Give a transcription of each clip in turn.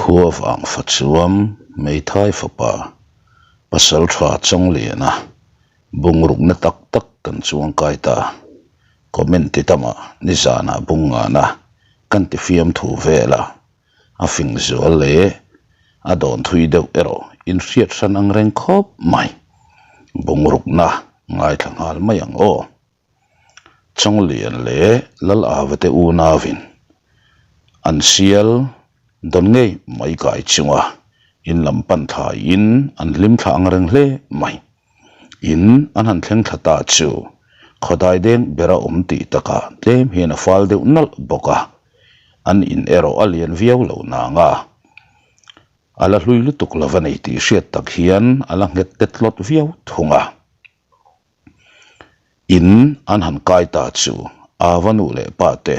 Khuavang fachuam Meithai fapa Pasaltha Chawngliana bungrukna tak tak kan chuangkai ta. Comment ti tamah nizanah bungngana kan ti fiamthu vel a, a fing zual leh a dawn thui deuh erawh inhriat hran ang reng khawp mai. Bungrukna ngaithla nghal mai ang aw. Chawnglian leh Lal Ava te unauin an sial dawn ngei mai kai chunga in lam pan thlaiin an hlim thla ang reng hle mai. In an han thleng thla ta chu khawdai deng bera awm tih takah tlem hian a fal deuh nalh bawk a, an in erawh a lian viau lo nang a, a la hlui lutuk lo a nei tih hriat tak hian a la nghet tet hlawt viau thung a. In an han kai ta chu Ava nu leh pa te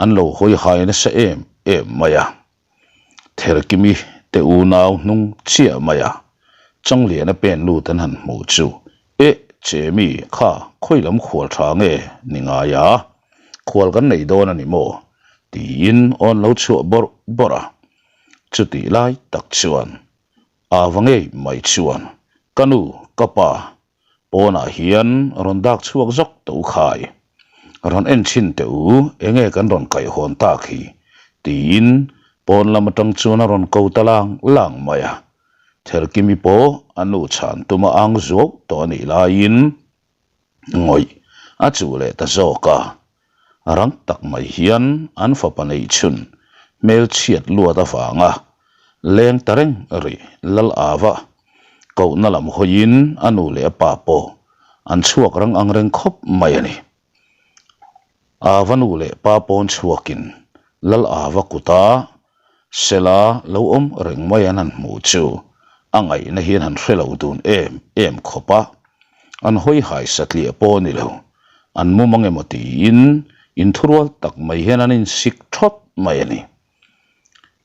an lo hawi hai nasa em em mai a. Therkimi te unau hnung chiah mai a, Changliana pen lut an han hmuh chu Eh Chemi kha khawi lam khual tha nge ni ngai a, khual kan nei dawn a ni maw? tiin awn lo chhuah bawrh bawrh a. Chutih lai tak chuan Ava ngei mai chuan ka nu ka pa pawnah hian rawn dak chhuak zawk teh u khai. Rawn en chhin teh u enge kan rawn kaihhawn tak hi tiin pawn lam atang chuan a rawn ko ta lang lang mai a. Therkimi pawh a nu chhan tuma ang zuau tawh a nih laiin ngawih a chuh leh ta zawk a. Rang tak mai hian an fapa neih chhun hmelchhiat luat avanga leng ta reng rih Lal Ava kohna lam hawiin a nu leh a pa pawh an chhuak rang ang reng khawp mai a ni. Ava nu leh pa pawn chhuakin Lal Ava kuta Sela lo awm reng mai an han hmuh chu a ngaihna hian han hre lo dun em em khawp a, an hawi hai satliah pawh a ni lo, an mum ang emaw tiin inthurual tak mai hian an insik thawt mai a ni.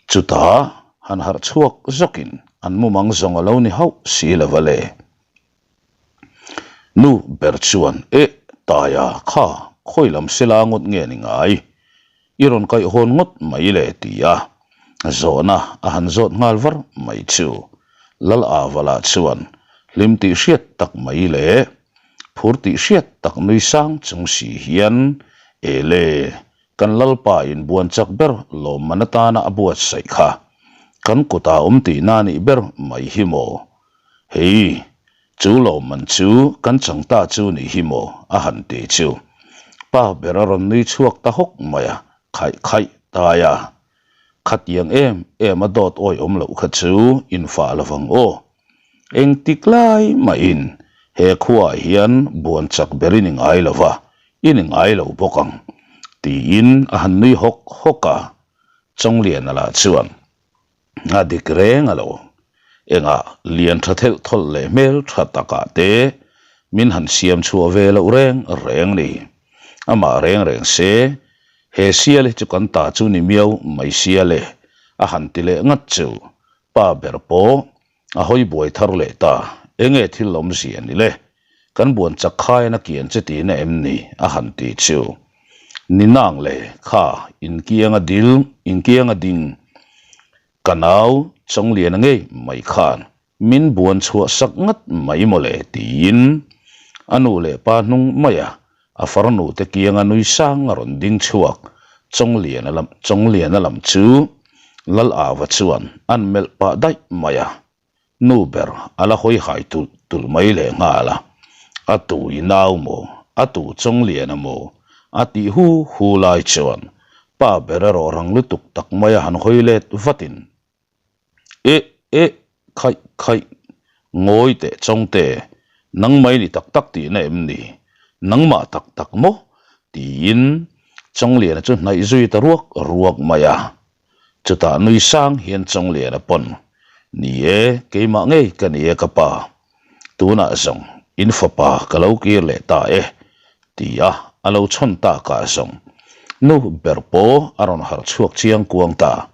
Chutah han harh chhuak zawkin an mum ang zawng a lo ni hauh si lo va le. Nu ber chuan, Eh, Taia, kha, khawi lam sela ngawt nge ni ngai? I rawn kaihhawn ngawt mai le, ti a zawhna a han zawt nghal var mai chu. Lal Avala chuan hlim tih hriat tak mai leh phur tih hriat tak nui sang chung si hian, Ele, kan Lalpa inbuan chak ber lawmman atana a buatsaih kha kan kutah awm tihna nih ber mai hi maw? Hei, chu lawmman chu kan chang ta chu nih hi maw? a han ti chu. Pa ber a rawn nui chhuak ta hawk mai a, khaih khaih tai a. Khatiang em em a dawt awi awm loh kha chu infah lovang aw. Engtik lai mahin he khuaah hian buan chak ber i ni ngai lo va, i ni ngai lo bawk ang, tiin a han nui hawk hawk a. Chawngliana lah chuan. A dik reng a lo. Engah lian tha thelh thawlh leh hmel tha takah te min han siam chhuah ve loh reng reng ni. Amah reng reng se, he sial hi chu kan ta chu ni miau mai sial e, a han ti leh ngat chu. Pa ber pawh a hawi buai thar leh ta, enge thil awmzia ni le? Kan buan chak khaiin a kian che tihna em ni? a han ti chu. Ni nang le, kha, inkianga dil, inkianga ding, ka nau Chawngliana ngei mai khan min buan chhuah sak ngat mai maw le tiin a nu leh pa hnung maia a farnu te kianga nui sang a rawn ding chhuak Chawngliana lam Chawngliana lam chu Lal Ava chuan an melh pah daih mai a. Nu ber a la hawi hai tulh tulh mai leh nghal a, a tu i nau maw, a tu Chawngliana maw a tih hu hu lai chuan pa ber erawh rang lutuk tak maia han hawi let vatin Eh eh khaih khaih ngawi teh Chawngte, nang mai ni tak tak tihna em ni? Nangmah tak tak maw? tiin Chawngliana chu hnaih zui ta ruak ruak mai a. Chutah nui sang hian Chawngliana pawn, Ni e, keimah ngei ka ni e ka pa. Tunah zawng in fapa ka lo kir leh ta e, ti a a lo chhawn takah zawng nu ber pawh a rawn harh chhuak chiang kuang ta.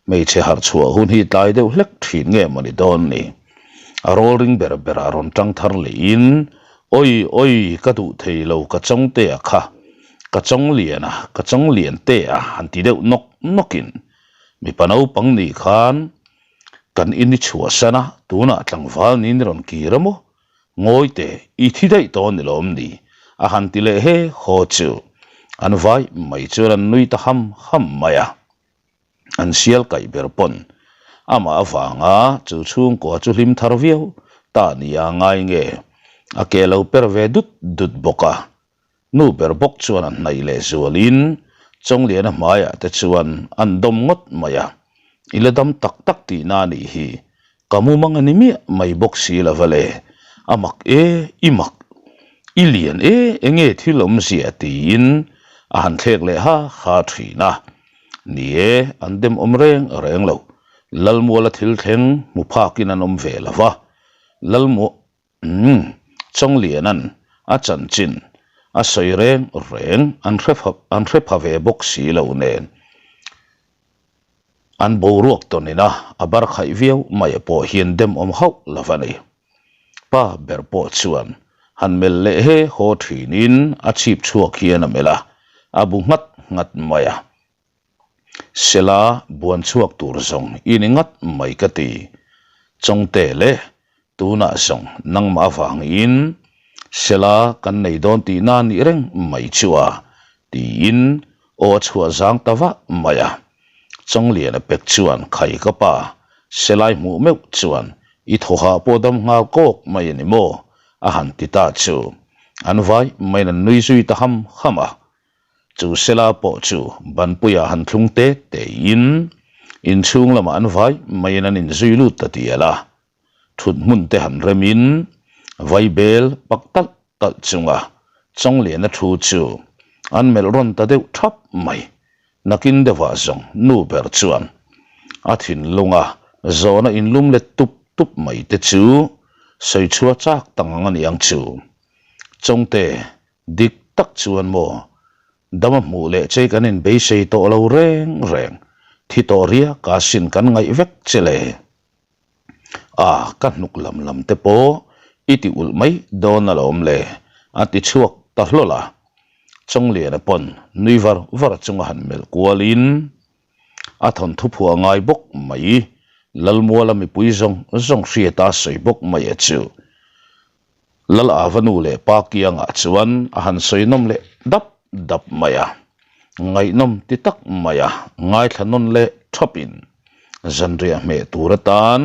Hmeichhe harh chhuah hun hi tlai deuh hlek thin nge maw ni dawn ni? A rawl ring ber berah rawn tang thar lehin, Awi awi, ka duh thei lo, ka chawngtea kha, ka chawng lian a, ka chawng lian te a han ti deuh nawk nawkin mipa naupang nih khan. Kan in i chhuahsan a, tunah tlangval niin i rawn kir a maw? Ngawi teh, i thi daih tawh ni lawm ni? A han ti leh he haw chu. An vai mai chuan an nui ta ham ham mai a. An sial kaih ber pawn amah avanga chu chhungkua chu hlim thar viau ta nia ngai nge a ke lo per ve dut dut bawk a. Nu ber bawk chuan a hnaih leh zualin Chawngliana hmaiah te chuan an dawm ngawt mai a, I la dam tak tak tihna a nih hi, ka mumang a ni miah mai bawk si lo va le, a mak e, i mak, i lian e, enge thil awmzia tiin a han thlek leh ha ha thin a. Ni e, an dem awm reng reng lo, Lalmuala thil thleng hmu phakin an awm ve lo va, Lalmuah Umm, Chawngliana'n a chanchin a sawi reng reng an hre an hre pha ve bawk si lo nen an boruak tawn ina a bar khaih viau mai pawh hian dem awm hauh lo a ni. Pa ber pawh chuan han melh leh he haw thinin a chhip chhuak hian a melh a, a bu nghat nghat mai a. Sela buan chhuak tur zawng i ni ngat mai ka ti. Chawngte le, tunah zawng nangmah avangin Sela kan nei dawn tihna nih reng mai chu a, tiin aw a chhuah zang ta vah mai a. Chawngliana pek chuan khai ka pa, Selai hmuh meuh chuan i thawhah pawh dam nghal kawk mai a ni maw? a han ti ta chu. An vai maiin an nui zui ta ham ham a. Chu Sela pawh chu banpuiah han thlung te tein inchhung lamah an vai maiin an inzui lut ta tial a. Thut hmun te han remin vaibel pak talh talh chunga Chawngliana thu chu an melh rawn ta deuh thap mai. Nakin deuhah zawng nu ber chuan a thinlunga zawhna inlum let tup tup mai te chu sawi chhuah chak ta ngang a niang chu. Chawngte Dik tak chuan maw, dama hmuh leh che kan inbeisei tawh lo reng reng, thi tawh riak a sin kan ngaih vek che le. A, ka hnuk lam lam te pawh i ti ulh mai dawn alawm le, a ti chhuak ta hlawl a. Chawngliana pawn nui var var chunga han melh kualin a thawnthu phuah ngai bawk mai, Lalmuala mipui zawng zawng hriata sawi bawk mai a chu. Lal Ava nu leh pa kiangah chuan a han sawi nawm leh dap dap mai a, ngaihnawm ti tak mai a ngaithla nawn leh thapin zanriah hmeh tur atan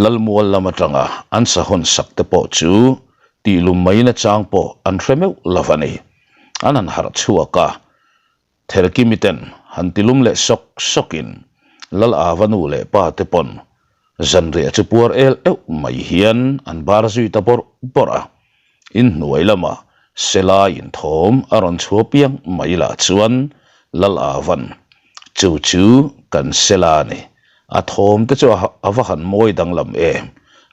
Lalmual lam atanga an sahawn sak te pawh chu tihlum mai nachang pawh an hre meuh lo a ni. An han harh chhuak a, Therkimi ten han tilum leh sawk sawkin Lal Ava nu leh pa te pawn zanriah chu puar el euh mai hian an bar zui ta bawrh bawrh a. Inhnuai lamah Selai inthawm a rawn chhuah piang mai lah chuan Lal Avan chu chu kan Sela a ni, a thawm te chu a va han mawi danglam em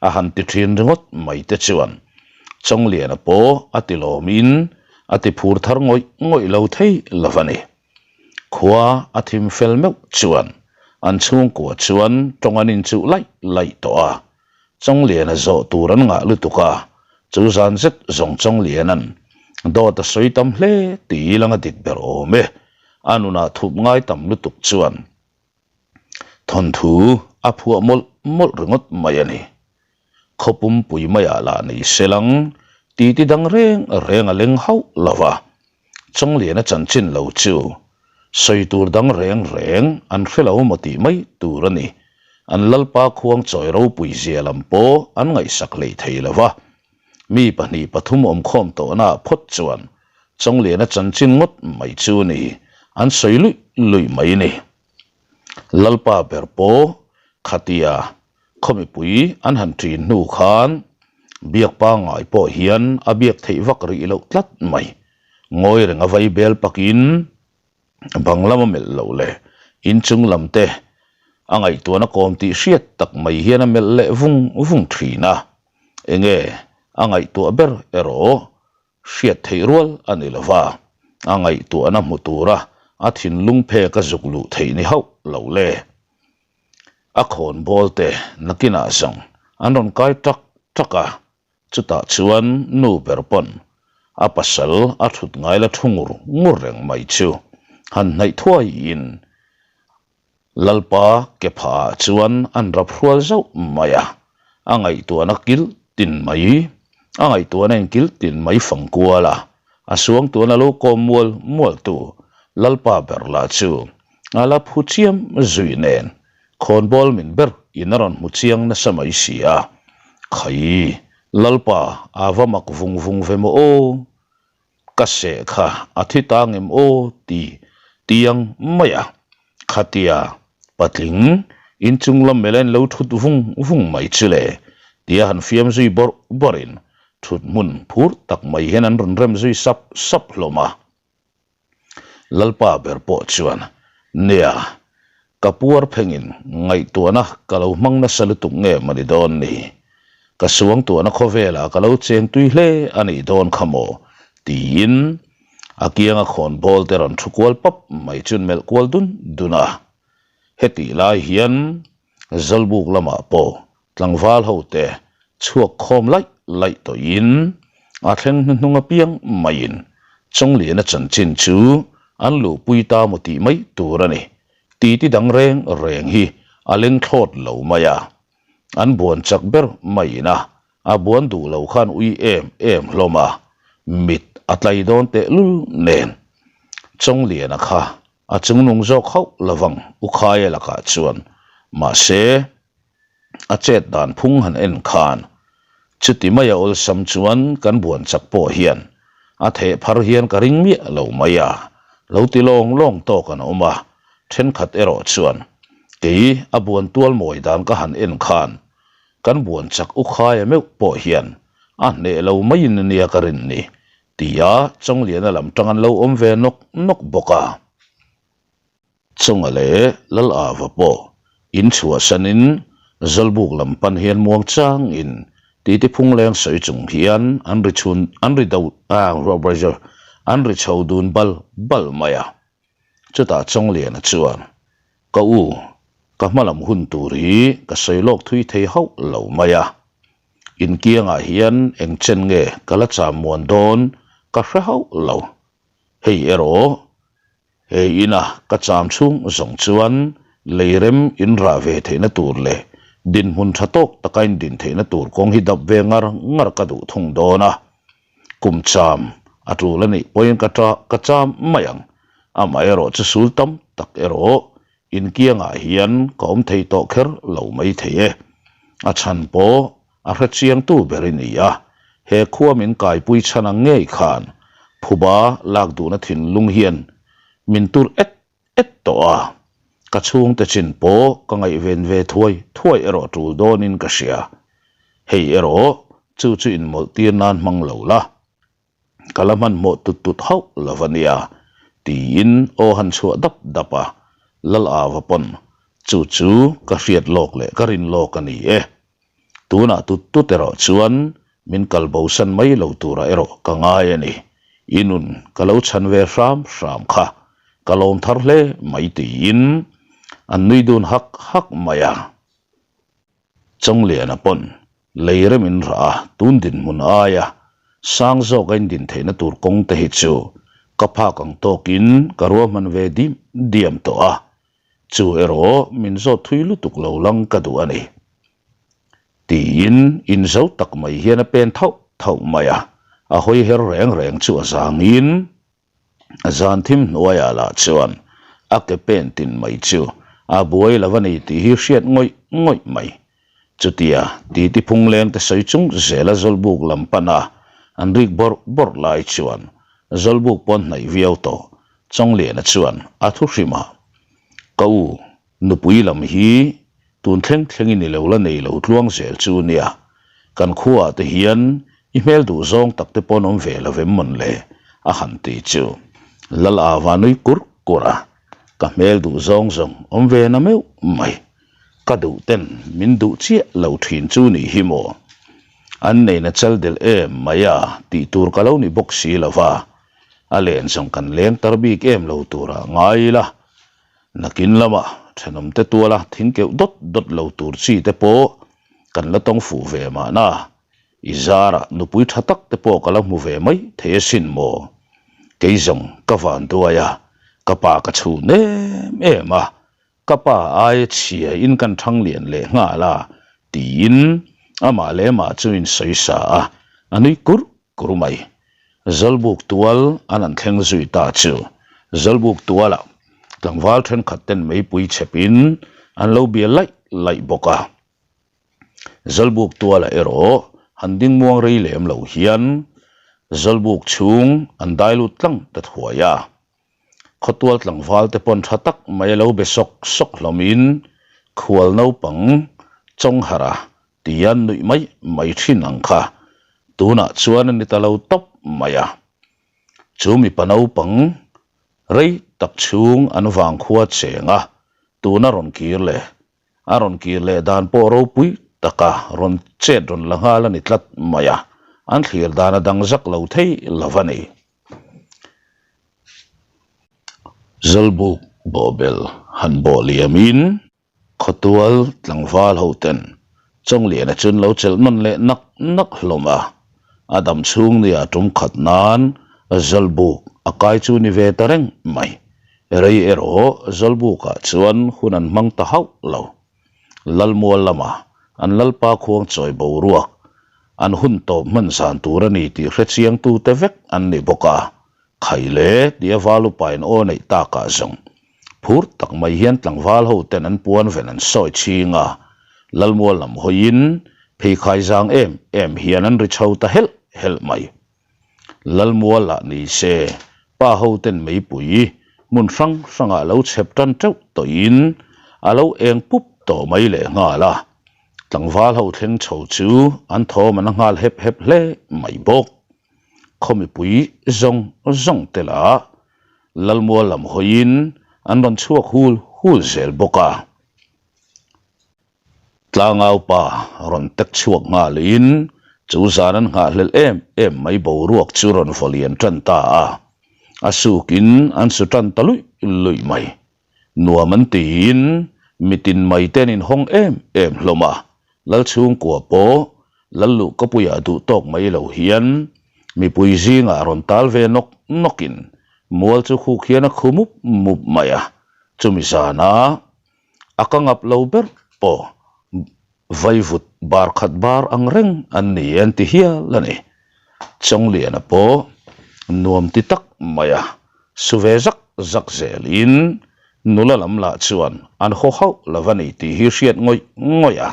a han ti thin ringawt mai te chuan Chawngliana pawh a ti lawmin a ti phur thar ngawih ngawih lo thei lo a ni. Khua a thim fel meuh chuan an chhungkua chuan tawng an inchuh laih laih tawh a. Chawngliana zawh tur an ngah lutuk a, chu zan zet zawng Chawngliana'n dawt a sawi tam hle tih lang a dik ber awm e. A nunah thup ngai tam lutuk chuan Thawnthu a phuah mawlh mawlh ringawt mai a ni. Khaw pumpui maiah lah ni se lang titi dang reng reng a leng hauh lo va, Chawngliana chanchin lo chu sawi tur dang reng reng an hre lo maw tih mai tur a ni. An Lalpa khuangchawi ropui zia lam pawh an ngaihsak hlei thei lo va, mi 2 3 awmkhawm tawhnaah phawt chuan Chawngliana chanchin ngawt mai chu ni an sawi luih luih mai ni. Lalpa ber pawh khatia khaw mipui an han ṭin hnu khan biak pangngai pawh hian a biak theih vak rih loh tlat mai. Ngawi reng a vai bel pakin bang lama melh loh leh inchung lam te a ngaihtuahna kawm tih hriat tak mai hian a melh leh vung vung ṭhin a. Enge a ngaihtuah ber erawh Hriat theih rual a ni lo va, a ngaihtuahna hmu tura a thinlung phek a zuk luh theih ni hauh lo le. A khawn bawl te nakinah zawng an rawn kai ṭak ṭak a, chutah chuan nu ber pawn a pasal a ṭhut ngai la ṭhu ngur ngur reng mai chu han hnaih thuaiin. Lalpa ke phah ah chuan an rap hrual zauh mai a, a ngaihtuahna kil tin mai, a ngaihtuahna in kil tin mai fang kual a, a suangtuahna lo kawm mual mual tu Lalpa ber lah chu a la phu chiam zui nen khawnbawl min ber in a rawn hmu chiang nasa mai si a, Khai, Lalpa a va mak vung vung ve maw aw? Ka seh kha a thi ta ngem aw ti tiang mai a, khatia patling inchung lam mela in lo thut vung vung mai chu le tia han fiam zui bawrh bawrhin thut hmun phur tak mai hian an rawn rem zui sap sap hlawm a. Lalpa ber pawh chuan, Nia, ka puar phengin ngaihtuahna ka lo hmang nasa lutuk nge mawni dawn ni? Ka suangtuahna khawvelah ka lo cheng tui hle a nih dawn kha maw? tiin a kianga khawnbawl te rawn thu kual pap mai chuan melh kual dun dun a. Hetih lai hian Zawlbuk lamah pawh Tlangval ho te chhuak khawm laih laih tawhin a thleng hnuhnung apiang maiin Chawngliana chanchin chu an luhpui ta maw tih mai tur a ni. Titi dang reng reng hi a leng thlawt lo mai a. An buan chak ber maiin a, a buan duh lo khan ui em em hlawm a, mit a tlai dawn tehlul nen Chawngliana kha a chungnung zawk hauh lovang U Khaia lakah chuan mahse a chet dan phung han en khan chuti maia awlsam chuan kan buan chak pawh hian a theh phar hian ka ring miah lo mai a, lo ti lawng lawng tawk an awm a, thenkhat erawh chuan kei a buan tual mawi dan ka han en khan kan buan chak u khaia meuh pawh hian a hneh lo maiin ania ka rin ni tia Chawngliana lam tang an lo awm ve nawk nawk bawk a. Chunga leh Lal Ava pawh in chhuahsanin Zawlbuk lam pan hian muang changin titi phungleng sawi chung hian an ri chhun an ri do an ri chho dun bal bal mai a. Chutah Chawngliana chuan, Ka u, ka hmalam hun tur hi ka sawi lawk thui thei hauh lo mai a. Inkiangah hian eng chen nge ka la cham muan dawn ka hre hauh lo. Hei erawh He ina ka cham chhung zawng chuan lei rem in rah ve theihna tur leh dinhmun tha tawk taka in din theihna tur kawng hi dap ve ngar ngar ka duh thung dawn a. Kum cham a tul a nih pawhin ka ta ka cham mai ang. Amaherawh chu sul tam tak erawh inkiangah hian ka awm thei tawh kher lo mai thei e. A chhan pawh A hrechiangtu ber i ni a, he khua min kaipui chhan ang ngei khan phuba lak duhna thinlung hian min tur et et tawh a, ka chhungte chin pawh ka ngaihven ve thuai thuai erawh tul dawnin ka hria. Hei erawh chu chu inmawlh tir nan hmang lo la. Ka la hmanhmawh tut tut hauh lo va nia, tiin aw han chhuah dap dap a, Lal Ava pawn chu chu ka hriat lawk leh ka rin lawk a ni e. Tunah tut tut erawh chuan min kal bosan mai lo turah erawh ka ngai a ni. I nun ka lo chhan ve hram hram kha ka lawm thar hle mai tiin an nui dun hak hak mai a. Chawngliana pawn lei rem in rah a, tun dinhmun aia sang zawk a indin theihna tur kawng te hi chu ka phak ang tawkin ka ruahman ve dim diam tawh a, chu erawh min zawt thui lutuk lo lang ka duh a ni. Tiin inzo tak mai hian a pen thauh thauh mai a, a hawi her reng reng chu a zangin Zan thim hnuaiah lah chuan a ke pen tin mai chu a buai lo a ni tih hi hriat ngawih ngawih mai. Chutia titi phungleng te sawi chung zela Zawlbuk lam pana an rik bawrh bawrh lai chuan Zawlbuk pawn hnaih viau tawh Chawngliana chuan a thu hrim a, Ka u, Nupui lam hi tun thleng thlengin i lo la nei lo tluang zel chu nia, kan khuaah te hian i hmel duh zawng tak te pawn awm ve lo vem mawn le? a han ti chu Lal Ava nui kur kur a, ka hmel duh zawng zawng awm ve na meuh mai, ka duh ten min duh chiah lo thin chu nih hi maw? An neina chal delh em mai a tih tur ka lo ni bawk si lo va, a len zawng kan leng tar bik em lo turah ngai ila. Nakin lamah thenawmte tuala thing keuh dawt dawt lo tur chi te pawh kan la tawng fuh ve mahna, i zarah nupui tha tak te pawh ka la hmu ve mai thei asin maw? Kei zawng ka van duai a, ka pa ka chhun em em a. Ka pa aia chhia in kan thang lian leh nghal a, tiin amah leh amah chu in sawi sa a, a nui kur kur mai. Zawlbuk tual an han thleng zui ta chu Zawlbuk tualah tlangval thenkhat ten meipui chhep in an lo bia laih laih bawk a. Zawlbuk tualah erawh han ding muang rei lem lo hian Zawlbuk chhung an dai lut tlang ta thuai a. Khawtual tlangval te pawn tha tak mai a lo be sawk sawk hlawmin khual naupang Chawngharh a tia nuih mai mai thin ang kha tunah chuan a ni ta lo tawp mai a. Chu mipa naupang rei tak chhung an vangkhua cheng a, tuna rawn kir leh A rawn kir leh dan pawh ropui taka rawn chet rawn la nghal a ni tlat mai a, an thlir dan a dang zak lo thei lo a ni. Zawlbuk bawhbel han bawh liamin khawtual tlangval ho ten Chawngliana chu an lo chelh nawn leh nak nak hlawm a, a dam chhung nia tum khat nan Zawlbuk a kai chu ni ve ta reng mai. Rei erawh Zawlbukah chuan hun an hmang ta hauh lo. Lalmual lama an Lalpa khuang chawi boruak an hun tawp hman zan tur a ni tih hre chiangtute vek an ni bawk a, Khai le tia Valupain aw neih takah zawng phur tak mai hian tlangval ho ten an puan ven an sawi chhing a, Lalmual lam hawiin pheikhai zang em em hian an ri chho ta helh helh mai. Lalmual lah ni se, pa ho ten meipui hmun hrang hrangah lo chhep tan teuh tawhin a lo eng pup tawh mai leh nghal a, tlangval ho thleng chho chu an thawm an a nghal hep hep hle mai bawk. Khaw mipui zawng zawng te lah Lalmual lam hawiin an rawn chhuak hul hul zel bawk a. Tlangau pa rawn tek chhuak nghalin chu zan an nghahhlelh em em mai boruak chu rawn vaw lian tan ta a, a sukin an su tan ta luih luih mai. Nuam an tiin mitin mai te an inhawng em em hlawm a, Lalchhungkua pawh Lalluhkapuiah duh tawk mai lo hian mipui zingah rawn tal ve nawk nawkin mual chu khuk hian a khu mup mup mai a, chumi zana A ka ngap lo ber pawh vaivut bar khat bar ang reng an ni an ti hial a ni. Chawngliana pawh nuam ti tak mai a, su ve zak zak zelin nula lam lah chuan an haw hauh lo a ni tih hi hriat ngawih ngawih a.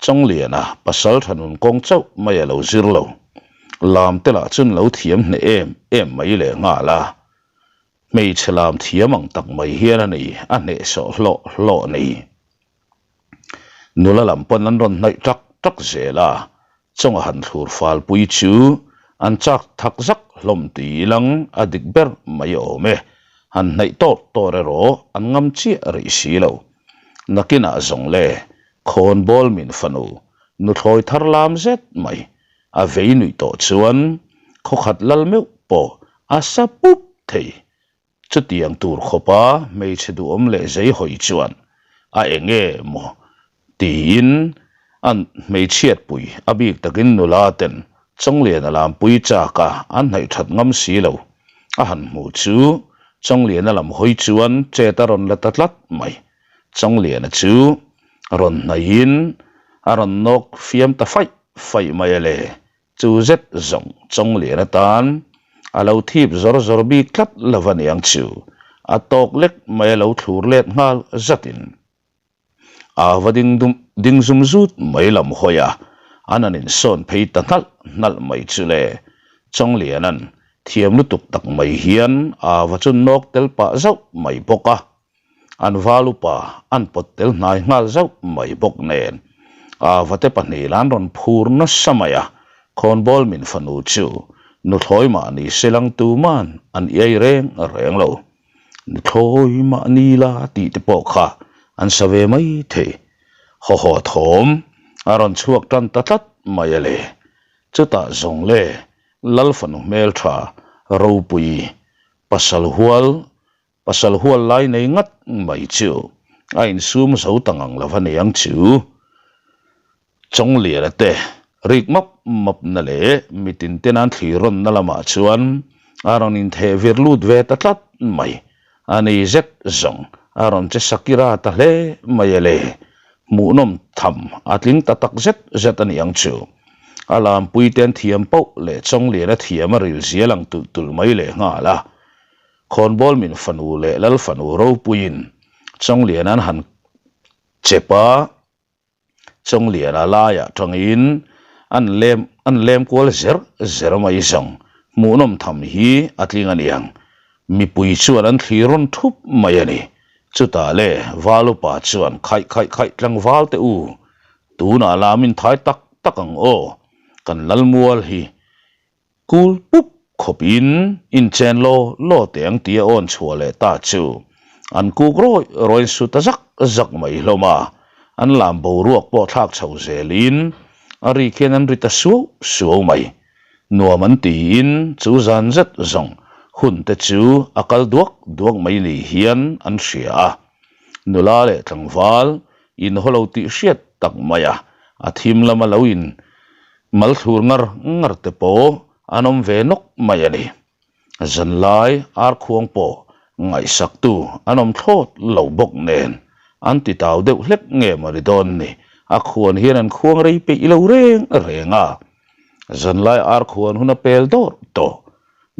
Chawngliana pasal tha nun kawng chauh mai a lo zir lo. Lam te lah chuan lo thiam hneh em em mai leh nghal a. Hmeichhe lam thiam ang tak mai hian a ni, a hnehsawh hlawh hlawh a ni. Nula lam pawn an rawn hnaih ṭak ṭak zel a, chawnga han thlur fal pui chu an chak thak zak hlawm ti ilang a dik ber mai awm e. Han hnaih tawr tawr erawh an ngam chiah rih si lo. Nakinah zawng le, khawnbawl min fanu, nuthlawi thar lam zet mai, A vei nuih tawh chuan khawkhat lal meuh pawh a sa pup thei. Chutiang tur khawpa hmeichhe duhawm leh zei hawi chuan a eng nge maw tiin an hmeichhiatpui a bik takin nula ten Chawngliana lampui chak a an hnaih that ngam si lo a han hmuh chu Chawngliana lam hawi chuan chet a rawn la ta tlat mai. Chawngliana chu rawn hnaihin a rawn nawk fiam ta faih faih mai a le, chu zet zawng Chawnglian atan a lo thip zawr zawr bik tlat lo a niang chu, a tawk lek mai a lo thlur let nghal zatin a va ding dum ding zum zut mai lam hawi a, an han insawn phei ta hnalh hnalh mai chu le, Chawngliana'n thiam lutuk tak mai hian a va chu nawk tel pah zauh mai bawk a. An val upa an pawt tel hnai nghal zauh mai bawk nen Ava te pahnihla an rawn phur nasa mai a, khawnbawl min fanu chu nuthlawi mahni silang tuman an iai reng reng lo. Nuthlawi mahni la tih te pawh kha an sa ve mai thei. Haw haw thawm a rawn chhuak tan ta tlat mai a le. Chutah zawng le Lal fanu hmeltha ropui pasal hual Pasal hual lai nei ngat mai chu a insum zo ta ngang lo a niang chu. Chawngliana te rik map map na leh mitin te nan thlir rawn na lamah chuan a rawn intheh vir lut ve ta tlat mai. A ni zet zawng. A rawn che Shakira ta hle mai e le. Hmuhnawm tham a tling ta tak zet zet a ni ang chu. A lampui te an thiam poh leh Chawngliana thiam a ril zial ang tulh tulh mai leh nghal a. Khawnbawl min fanu leh Lal fanu ropuiin Chawngliana an han chep a. Chawngliana laiah tangin an lem an lem kual zer zer mai zawng hmuhnawm tham hi a tling a niang. Mipui chuan an thlir rawn thup mai a ni. Chutah le Valupa chuan khaih khaih khaih tlangval teh u, tunah lamin thai tak tak ang aw, kan Lalmual hi Kul pup khawpin inchen law law teh ang tia awn chhuah leh ta chu an kuk rawi rawiin su ta zak zak mai hlawm a, an lam boruak pawh thlak chho zelin a rik hian an ri ta suau suau mai. Nuam an tiin chu zan zet zawng hun te chu a kal duak duak mai ni hian an hria a, nula leh tlangval inhaw lo tih hriat tak mai a, a thim lama lo in Mal thlur ngar ngar te pawh an awm ve nawk mai a ni. Zanlai arkhuang pawh ngaihsaktu an awm thlawt lo bawk nen an ti tau deuh hlek nge maw ni dawn ni, a khuan hian an khuang rei peih lo reng reng a. Zanlai arkhuan hun a pel dawr tawh,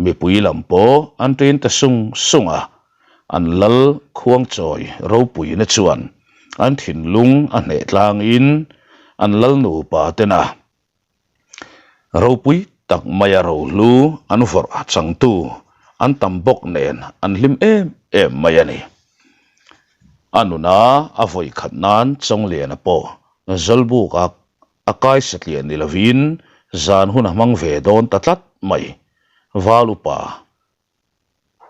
mipui lam pawh an ṭin ta sung sung a, an lal khuangchawi ropuina chuan an thinlung a hneh tlangin an lal nupa tena ropui tak maia rohlu an vawrh changtu an tam bawk nen an hlim em em mai a ni. A nuna a vawi khat nan Chawngliana pawh Zawlbuka a kai satliah ni lovin zan hun a hmang ve dawn ta tlat mai. Val upa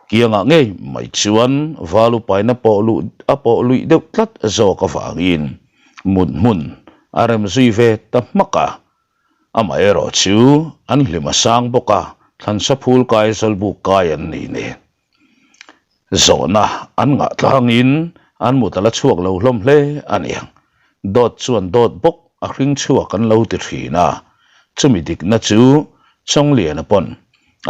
Kiangah ngei mai chuan Valupaina pawh luh a pawh luih deuh tlat zawk avangin mut hmun a rem zui ve ta hmak a. Amaherawh chu an hlim a sang bawk a, thlansa phul kai zawlbuk kai an ni nen. Zawhna an ngah tlangin an mut a la chhuak lo hlawm hle a niang. Dawt chuan dawt bawk a hring chhuak an lo ti thin a, chumi dikna chu Chawngliana pawn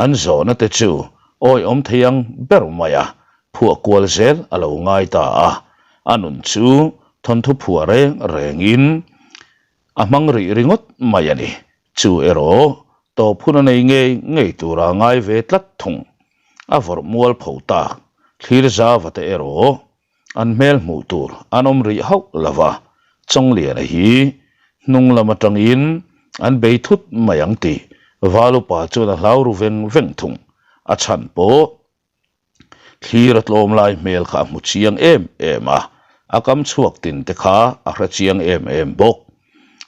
an zawhna te chu awiawm thei ang ber mai a, phuah kual zel a lo ngai ta a, a nun chu thawnthu phuah reng rengin a hmang rih ringawt mai a ni. Chu erawh tawp hun a nei ngei ngei tura ngai ve tlat thung. A vawrh mual pho tak thlir zava te erawh An hmel hmuh tur an awm rih hauh lo va, Chawngliana hi hnung lam atangin an bei thut mai ang tih Valupa chuan a hlau ru veng veng thung. A chhan pawh thlir a tlawm lai hmel kha a hmu chiang em em a, a kam chhuak tin te kha a hre chiang em em bawk.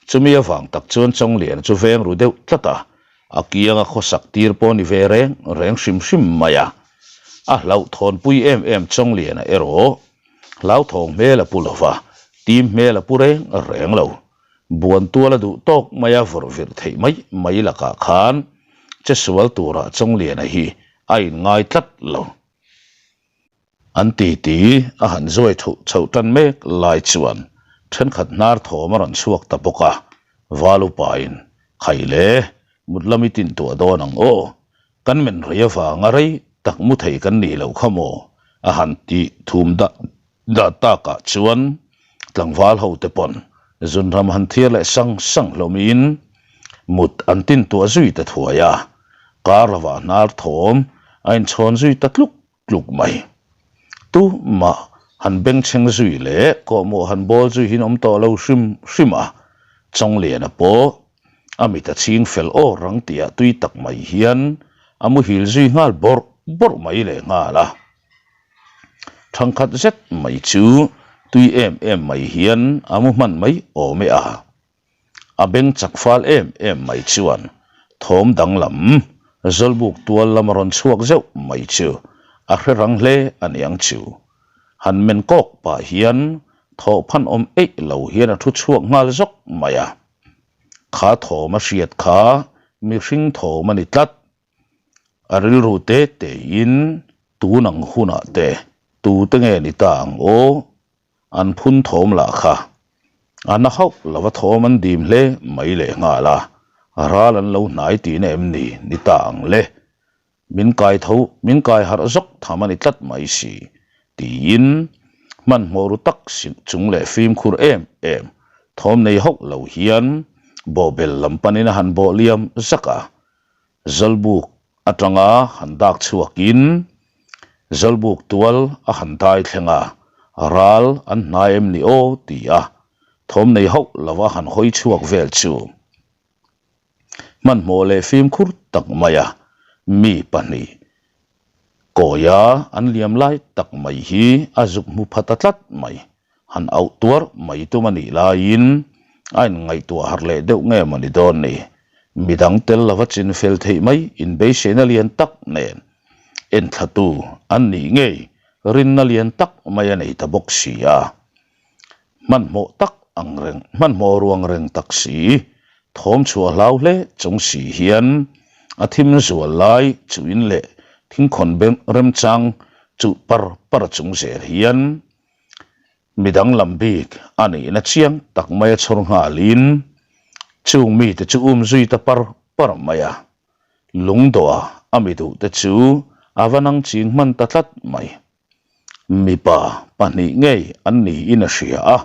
Chumi avang tak chuan Chawngliana chu veng ru deuh tlat a, A kianga khawsak tir pawh ni ve reng reng hrim hrim mai a, a hlauhthawnpui em em Chawngliana erawh hlauthawng hmel a pu lo va, tim hmel a pu reng reng lo. Buan tual a duh tawk mai a vawrh virh theih mai mai lakah khan che sual turah Chawngliana hi a inngai tlat lo. An titi a han zuai thuh chhoh tan mek lai chuan thenkhat hnar thawm a rawn chhuak ta bawk a, Val upain, Khai le, mut lam i tin tuah dawn ang aw, kan men rei avanga rei tak mu thei kan nih loh kha maw? a han ti thum dah dah takah chuan tlangval ho te pawn zunram han thiar leh sang sang hlawmin mut an tin tuah zui ta thuai a, kar lovah hnar thawm a inchhawn zui ta tluk tluk mai. Tumah han bengchheng zui leh kawhmawh han bawl zui hin awm tawh lo hrim hrim a, Chawngliana pawh a mit a chhing fel aw rang tihah tui tak mai hian a muhil zui nghal bawrh bawrh mai leh nghal a. Thangkhat zet mai chu tui em em mai hian a mu hman mai awm e a. A beng chak fal em em mai chuan thawm danglam Zawlbuk tual lama rawn chhuak zeuh mai chu a hre rang hle a niang chu. Han men kawk pah hian thawh phan awm eih lo hian a thu chhuak nghal zawk mai a. Kha thawm a hriat kha mihring thawm a ni tlat. A rilru te tein tun ang hunah te tute nge ni ta ang aw? An phun thawm lah kha a na hauh lova thawm an dim hle mai leh nghal a, ral an lo hnai tihna em ni ni ta ang le. Min kai tho, min kai harh zawk tham a ni tlat mai si, tiin. Hmanhmawh ru tak chung leh fimkhur em em thawm nei hauh lo hian bawhbel lam panin a han bawh liam zak a. Zawlbuk atanga han dak chhuakin Zawlbuk tual a han dai thleng a, ral an hnai em ni aw ti a thawm nei hauh lova han hawi chhuak vel chu. Hmanhmawh leh fimkhur tak maia mi pahnih kawia an liam lai tak mai hi a zuk hmu pha ta tlat mai. Han auh tuar mai tum a nih laiin a inngaihtuah harh leh deuh nge maw ni dawn ni. Midang tel lova chin fel theih mai inbeiseina lian tak nen enthlatu an nih ngei rinna lian tak mai a nei ta bawk si a. Hmanhmawh tak ang reng, hmanhmawh ruang reng tak si, thawm chhuah hlau hle chung si hian a thim zual lai chuin leh thingkhawn remchang chuh par par chung zel hian midang lam bik a nihna chiang tak mai a chhawr nghalin chung mite chu um zui ta par par mai a, lungdawha a mi duhte chu a va nang ching hman ta tlat mai. Mipa pahnih ngei an niin a hria a,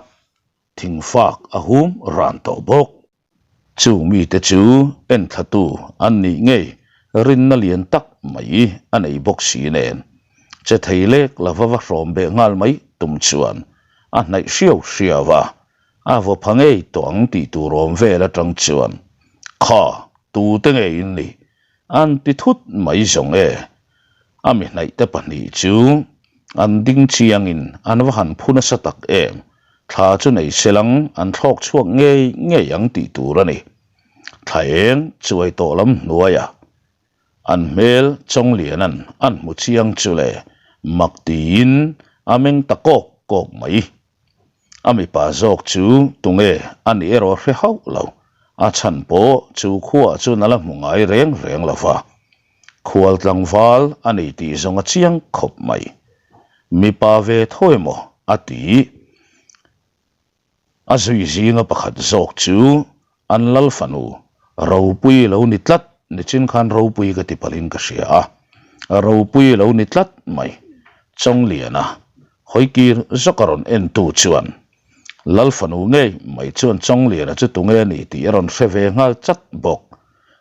thingfak a hum ran tawh bawk. Chung mite chu enthlatu an nih ngei rinna lian tak mai a nei bawk si nen, che thei lek lova va hrawm beh nghal mai tum chuan a hnaih hriau hriau a, a vaw pha ngei tawh ang tih tur awm vel atang chuan, Kha, tute ngei in nih? An ti thut mai zawng e. A mi hnaihte pahnih chu an ding chiangin an va han phu nasa tak em. Thla chu nei selang an thlawk chhuak ngei ngei ang tih tur a ni. Thla eng chuai tawh lam hnuaiah an hmel Chawngliana'n an hmu chiang chu le mak tiin a meng ta kawk kawk mai. A mipa zawk chu tunge a nih erawh hre hauh lo, a chhan pawh chu khuaah chuan a la hmu ngai reng reng lo va. Khual tlangval a ni tih zawng a chiang khawp mai. Mipa ve tho emaw a ti. A zui zinga pakhat zawk chu An lal fanu, Ropui lo ni tlat, nichin khan Ropui ka ti palhin ka hria a, Ropui lo ni tlat mai. Chawngliana, hawikir zawk a rawn entu chuan, Lal fanu ngei mai chuan Chawngliana chu tunge a ni tih a rawn hre ve nghal chat bawk.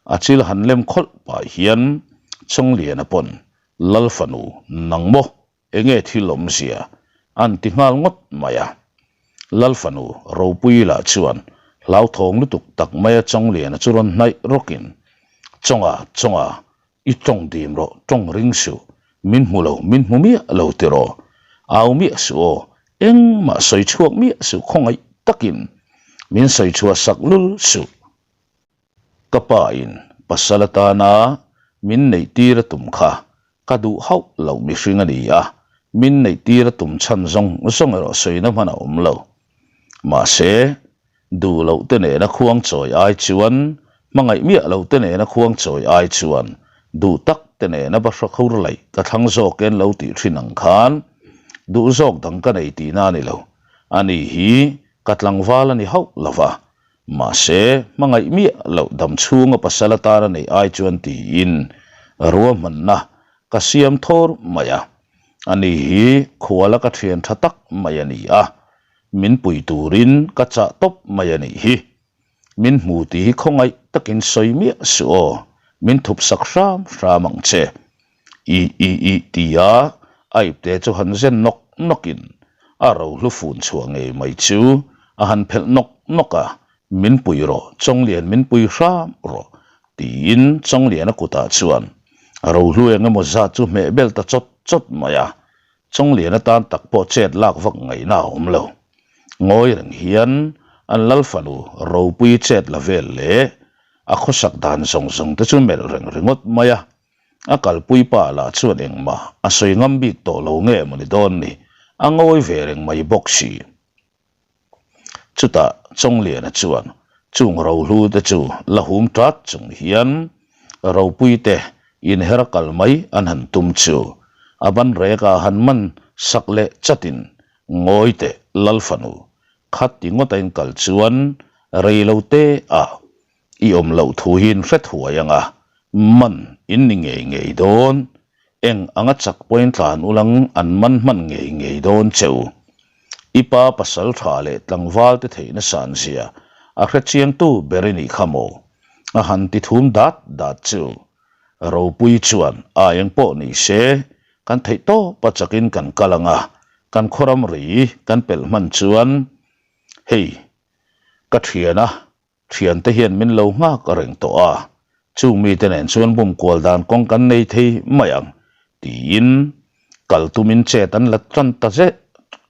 A chil han lem khawlh pah hian Chawngliana pawn, Lal fanu, nang maw? Enge thil awmzia? An ti nghal ngawt mai a. Lal fanu Ropuii lah chuan hlauthawng lutuk tak maia Chawngliana chu rawn hnaih rawkin, Chawnga, Chawnga, i tawng dim rawh, tawng ring suh, min hmu lo, min hmu miah lo tiraw? Au miah suh aw, engmah sawi chhuak miah suh khawngaih takin min sawi chhuah sak lul suh. Ka pa in pasal atana min neih tir a tum kha ka duh hauh loh mihring a ni a, min neih tir a tum chhan zawng zawng erawh sawina hman a awm lo. Mahse, duh loh te nena khuang chawi ai chuan, hmangaih miah loh te nena khuang chawi ai chuan duh tak te nena bahra khur laih ka thlang zawk en lo tih thin ang khan duh zawk dang ka nei tihna a ni lo. Ani hi ka tlangval a ni hauh lo va, Mahse, hmangaih miah loh dam chhunga pasal atana neih ai chuan tiin ruahmanna ka siam thawr mai a. Ani hi khuala ka thian tha tak mai a ni a, min pui turin ka chah tawp mai a nih hi. Min hmu tih hi khawngaih takin sawi miah suh aw, min thup sak hram hram ang che. I i i tia a ipte chu han zen nawk nawkin a rohlu fun chhuah ngei mai chu a han phelh nawk nawk a, Min pui rawh, Chawnglian min pui hram rawh, tiin Chawngliana kutah chuan rohlu eng emaw zat chu hmeh bel ta chawt chawt mai a, Chawngliana tan tak pawh chet lak vak ngaihna a awm lo. Ngawi reng hian an lal fanu ropui chet la vel leh a khawsak dan zawng zawng te chu melh reng ringawt mai a. A kalpui pa lah chuan engmah a sawi ngam bik tawh lo nge mawni dawn ni, a ngawi ve reng mai bawk si. Chutah Chawngliana chuan chung rohlu te chu la hum tat chung hian ropui te inher kal mai an han tum chu a ban rek ah han man sak leh chatin ngawi teh Lal fanu khat ti ngawt a in kal chuan rei lo te ah I awm loh thu hi in hre thuai ang a, man in ni ngei ngei dawn. Eng anga chak pawhin tlan ulang an man hman ngei ngei dawn che u. I pa pasal tha leh tlangval te theihna san zia a hre chiangtu ber i nih kha maw? A han ti thum dat dat chu. Ropui chuan a eng pawh ni se, kan theih tawp a chakin kan kal ang a, kan khawram ri kan pelh hman chuan hei ka thiana Thiante hian min lo nghak reng tawh a, chung mite nen chuan bum kual dan kawng kan nei thei mai ang, tiin kal tumin chet an la tan ta zet,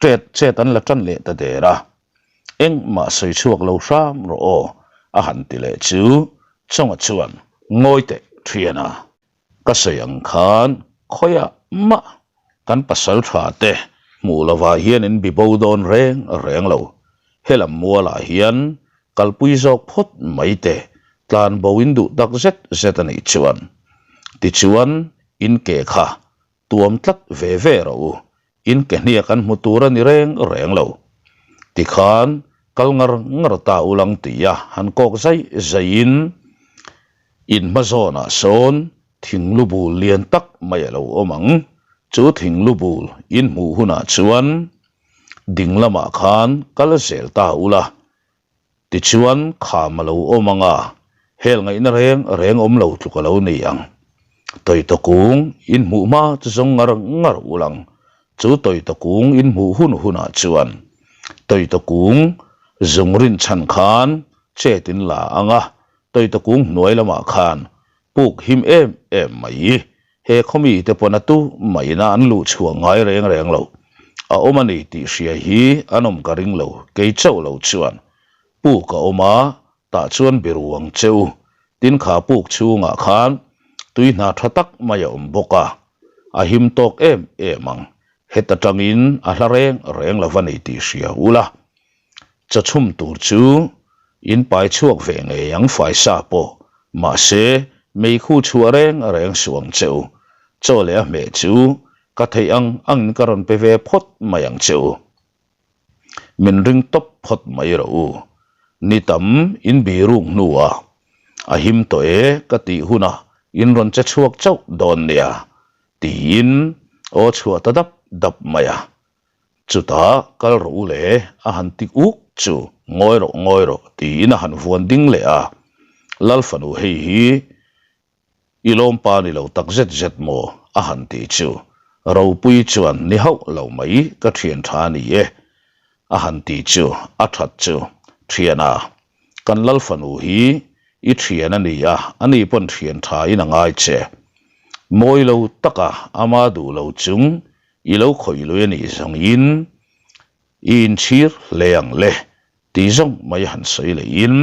chet chet an la tan leh ta der a. Engmah sawi chhuak lo hram rawh aw, a han ti leh chu Chawnga chuan ngawi teh thian a. Ka sawi ang khan khawiah mah kan pasal tha te hmuh lovah hian in bi bo dawn reng reng lo. Helam mualah hian kalpui zawk phawt mai te tlan bo in duh tak zet zet a nih chuan. Tichuan in ke kha tuam tlat ve ve rawh u, in ke hniak an hmu tur a ni reng reng lo. Tikhan kal ngar ngar ta ulang tia han kawk zai zaiin in hma zawnah sawn thing lu bul lian tak mai a lo awm ang. Chu thing lu bul in hmuh hunah chuan ding lamah khan kal zel ta ula Tichuan kham a lo awm ang a, hel ngaihna reng reng awm lo tluk a lo ni ang. Tawita kung in hmuh hma chu zawng ngar ngar ul ang. Chu tawita kung in hmuh hun hunah chuan tawita kung zung rinchhan khan chet in la ang a, tawita kung hnuai lamah khan puk him em em mai. He khawmi te pawn a tu maina an luh chhuah ngai reng reng lo. A awm a ni tih hria hi an awm ka ring lo, kei chauh lo chuan. Puk a awm a, tah chuan biru ang che u. Tin kha puk chhungah khan tui hna tha tak mai a awm bawk a, a him tawk em em ang. Heta tangin a hla reng reng lo va ni tih hria ula. Chawchhum tur chu in pai chhuak ve ngei ang faisa pawh, mahse meikhu chhuah reng reng suh ang che u. Chaw leh a hmeh chu ka theih ang angin ka rawn pe ve phawt mai ang che u. Min ring tawp phawt mai rawh u. Ni tam in biruk hnuah a him tawh e ka tih hunah in rawn che chhuak chauh dawn nia tiin aw chhuah ta dap dap mai a. Chutah kal rawh u le a han ti uk chu ngawi rawh ngawi rawh tiin a han vuan ding leh a, Lal fanu hei hi i lawmpa ni lo tak zet zet maw a han ti chu Ropuii chuan ni hauh lo mai ka thian tha ni e a han ti chu a that chu thiana kan Lal fanu hi i thian a ni a, ani pawn thian tha in a ngai che mawi lo taka ama duh lo chung I lo khawih lui a nih zawngin i inchhir hle ang le tih zawng mai han sawi lehin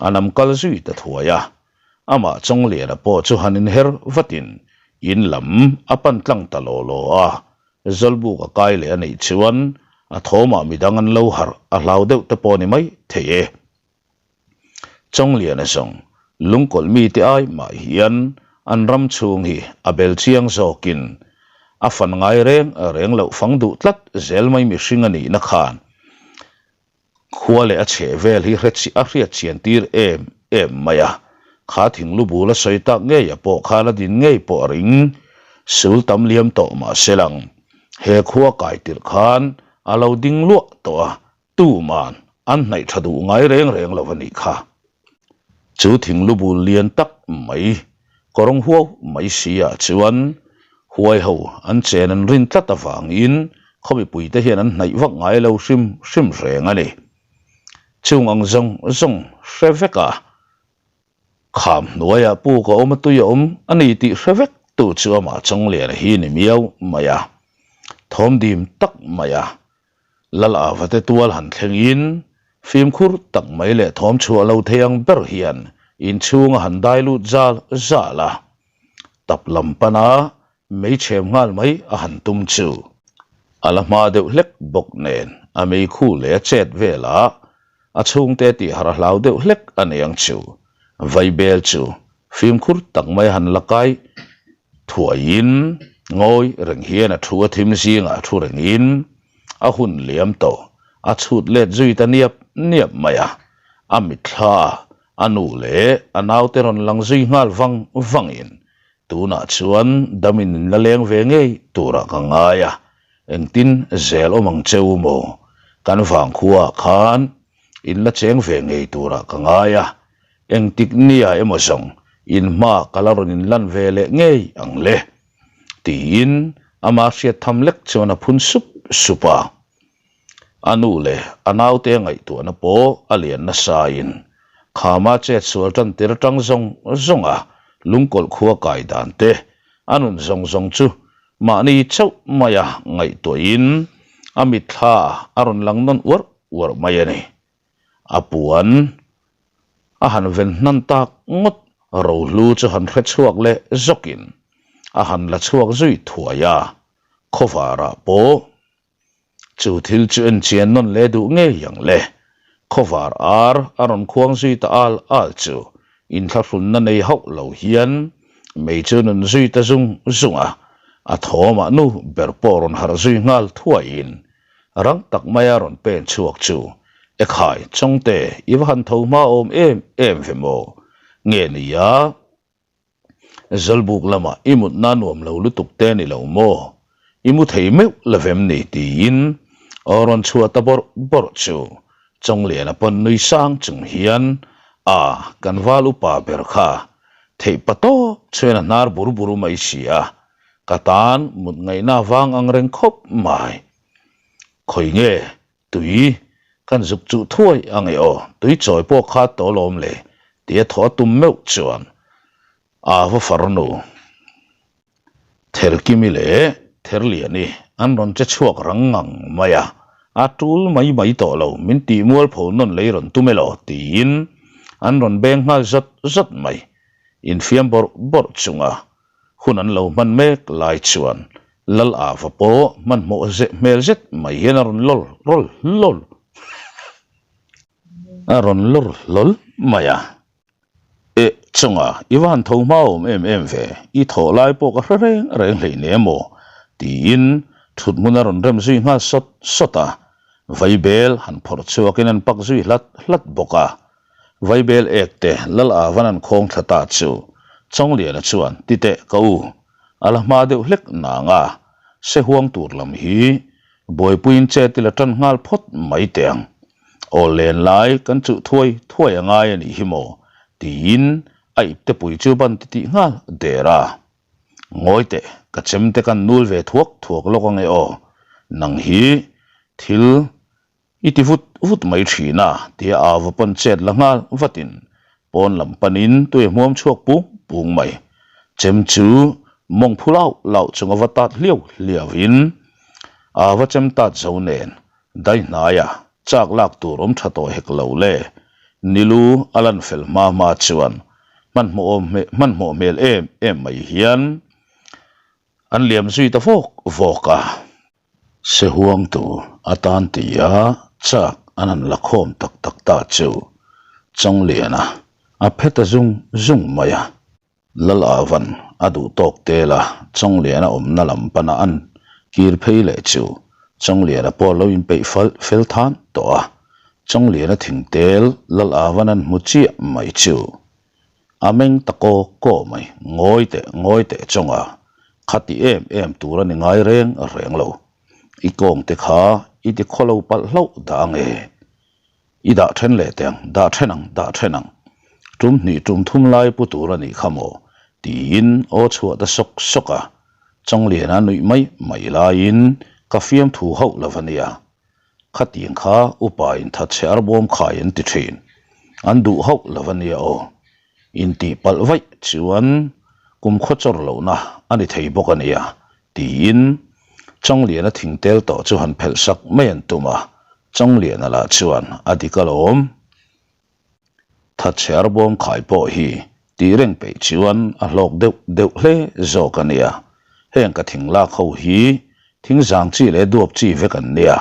a nam kal zui ta thuai a. Amah Chawngliana pawh chu han inher vatin in lam a pan tlang ta law law a. Zawlbuk a kai leh a nih chuan a thawmah midang an lo harh a hlau deuh te pawh ni mai thei e. Chawngliana zawng lungkawlh mite ai mah hian an ram chhung hi a bel chiang zawkin a fan ngai reng reng loh fang duh tlat zel mai mihring a nihna khan khua leh a chheh vel hi a hriat chian tir em em mai a. Kha thinglu bul a sawi tak ngei a pawh khan a din ngei pawh a ring sul tam liam tawh mah se lang he khua kai tirh khan a lo ding luah tawh a Tuman an hnaih tha duh ngai reng reng lo a nih kha. Chu thinglu bul lian tak mai, kawrawng huau mai si ah chuan huai ho an chen an rin tlat avangin khaw mipuite hian an hnaih vak ngai lo hrim hrim reng a ni. Chung ang zawng zawng hre vek a, kham hnuaiah puk a awm a tui a awm a ni tih hre vek tu chu amah Chawngliana hi ni miau mai a, thawm dim tak mai a. Lal Avate tual han thlengin fimkhur tak mai leh thawm chhuah lo thei ang ber hian inchhung a han dai lut zal zal a. Tap lam pana mei chhem nghal mai a han tum chu a la hma deuh hlek bawk nen a meikhu leh a chet velah A chhungte tih har a hlau deuh hlek a ni ang chu. Vaibel chu fimkhur tak mai han la kai thuaiin ngawi reng hian a thu a thim zingah a thu rengin a hun liam tawh a chhut let zui ta niap niap mai a. A mitthla a nu leh a naute rawn lang zui nghal vang vangin tunah chuan damin in la leng ve ngei turah ka ngai a. Engtin zel awm ang che u maw? Kan vangkhua ah khan in la cheng ve ngei turah ka ngai a, engtik nia emaw zawng in hma ka la rawn in lan ve leh ngei ang le, tiin ama hriat tham lek chuan a phun sup sup a. A nu leh a naute a ngaihtuahna pawh a lian nasain khama chet sual tan tir atang zawng zawng a lungkawlh khua kai dan te a nun zawng zawng chu mahni chauh maia ngaihtuahin a mitthla a rawn lang nawn uarh uarh mai a ni. A puan a han ven hnan tak ngawt rohlu chu han hre chhuak leh zawkin a han la chhuak zui thuai a, khawvarah pawh Chu thil chu en chian nawn leh duh ngei ang le. Khawvar ar a rawn khuang zui ta al al chu inthlahrunna nei hauh lo hian mei chu nun zui ta zung zung a, a thawmah nu ber pawh rawn harh zui nghal thuaiin rang tak maia rawn pen chhuak chu, Ekhai, Chawngte, i va han tho hma awm em em ve maw? Nge nia? Zawlbuk lamah i mutna nuam lo lutuk te ni lo maw? I mu thei meuh lovem ni? tiin aw rawn chhuah ta bawrh bawrh chu Chawngliana pawn nui sang chung hian a kan val upa ber kha theih pa tawp chuan a hnar bur bur mai si a, ka tan mut ngaihna vang ang reng khawp mai. Khawi nge Tui, kan zuk chuh thuai ang e aw, tui chawi pawh kha tawlawm le, tia thaw a tum meuh chuan a va farnu Therkimi leh Therliani an rawn che chhuak rang ngang mai a, a tul mai mai tawh lo, min tih mualpho nawn lei rawn tum elaw tiin an rawn beng nghal zawt zawt mai, infiam bawrh bawrh chunga Hun an lo hman mek lai chuan Lal Ava pawh hmanhmawh hmel zet mai hian a rawn lawr rawl hlawl a rawn lawr hlawl mai a. Eh, chunga i va han tho hma awm em em ve, i thawh lai pawh ka hre reng reng hlei ne maw? tiin thut hmun a rawn rem zui nghal sawt sawt a, vaibel han phawrh chhuakin an pak zui hlat hlat bawk a. Vaibel ek te Lal Avan an khawng thla ta chu Chawngliana chuan ti teh ka u, a la hma deuh hlek nang a, se huang tur lam hi buaipuiin chet ila tan nghal phawt mai teh ang. Aw len lai kan chuh thuai thuai a ngai a nih hi maw tiin a iptepui chu ban ti tih nghal der a. Ngawi teh, ka chem te kan nul ve thuak thuak lawk ange aw, nang hi thil I ti vut vut mai thin a, tia Ava pawn chet la nghal vatin pawn lam panin tui a hmuam chhuak pung pung mai. Chem chu mawng phu lauh lauh chung a va tat hliau hliau in Ava chem tat zo nen dai hnaia chak lak tur awm tha tawh hek lo le. Nilu a lan fel hma hma chuan hmanhmawh hmanhmawh hmel em em mai hian an liam zui ta vawk vawk a. Sehuangtu atan tia chak an han la khawm tak tak ta chu Chawngliana a phe ta zung zung mai a. Lalavan a duh tawk tel a, Chawngliana awmna lam pana an kir phei leh chu Chawngliana pawh lo inpeih fel than tawh a. Chawngliana thingtel Lalavan an hmu chiah mai chu A meng ta kaw kaw mai, ngawi teh ngawi teh chawnga khati em em tur a ni ngai reng reng lo. I kawng te kha i ti khaw lo palh hlauh dah ang e. I dah then leh teh ang, dah then ang, dah then ang. Tum hnih tum thum lai pu tur a nih kha maw? tiin aw chhuah ta sawk sawk a. Chawngliana nuih mai mai laiin ka fiamthu hauh lo a nia. Khatiang kha upa in thatchhe arbawm khai an ti thin. An duh hauh lo a nia aw. Intih palh vaih chuan kum khaw chawr lohna a ni thei bawk a nia, tiin Chawngliana thing tel tawh chu han phelh sak mai an tum a. Chawngliana lah chuan a dik alawm. Thatchhe arbawm khai pawh hi tih reng peih chuan a hlawk deuh deuh hle zawk a nia. Heng ka thing lak ho hi thing zang chi leh duap chi vek an nia,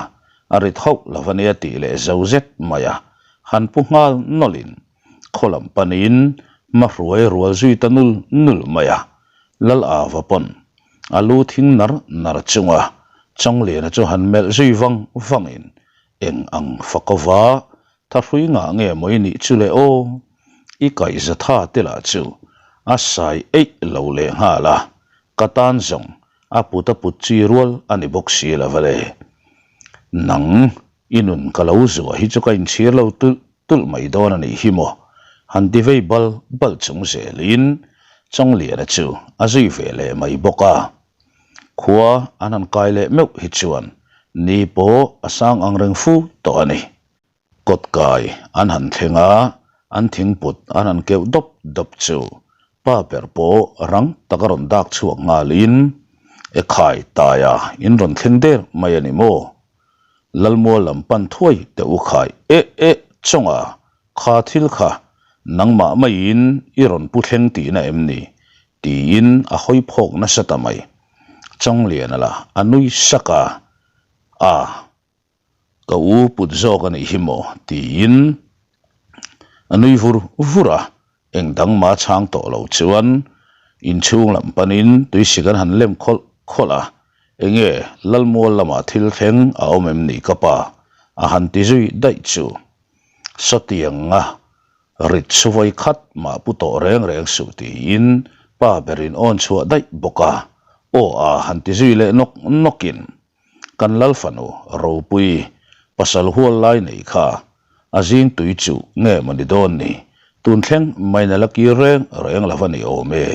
a rit hauh lo a nia tih leh zo zet mai a, han pu nghal nawlhin khaw lam panin hmahruai rual zui ta nul nul mai a, Lal Ava pawn a lu thing nar nar chunga Chawngliana chu han melh zui vang vangin eng ang fakova Thahrui ngah nge maw i nih chu le aw? I kaihza tha te lah chu a sai eih lo leh nghal a, ka tan zawng a put a put chi rual a ni bawk si lo va le. Nang. I nun ka lo zuah hi chu ka inchhir lo tulh tulh mai dawn a nih hi maw? Han ti vei bal bal chung zelin Chawngliana chu a zui ve leh mai bawk a. Khua an han kai leh meuh hi chuan ni pawh a sang ang reng fu tawh a ni. Kawtkai an han thleng a, an thingput an han keuh dawp dawp chu pa ber pawh rang taka rawn dak chhuak nghalin, Ekhai Taia in rawn thleng der mai a ni maw? Lalmual lam pan thuai teh u khai eh eh chawnga kha thil kha nangmah maiin i rawn pu thleng tihna em ni? tiin a hawi phawk nasa ta mai. Chawngliana lah a nui sak a, A. Ka u put zawk a nih hi maw? tiin a nui vur vur a, eng dang mah chhang tawh lo chuan inchhung lam panin tuisik an han lem khawlh khawlh a, Enge Lalmual lamah thil thleng a awm em ni ka pa? a han ti zui daih chu. Sawtianga rit chu vawi khat mah pu tawh reng reng suh tiin pa berin awn chhuah daih bawk a, aw a han ti zui leh nawk nawkin. Kan lal fanu ropui pasal hual lai nei kha a zing tui chu nge maw ni dawn ni? Tun thleng maina la kir reng reng lo a ni awm e.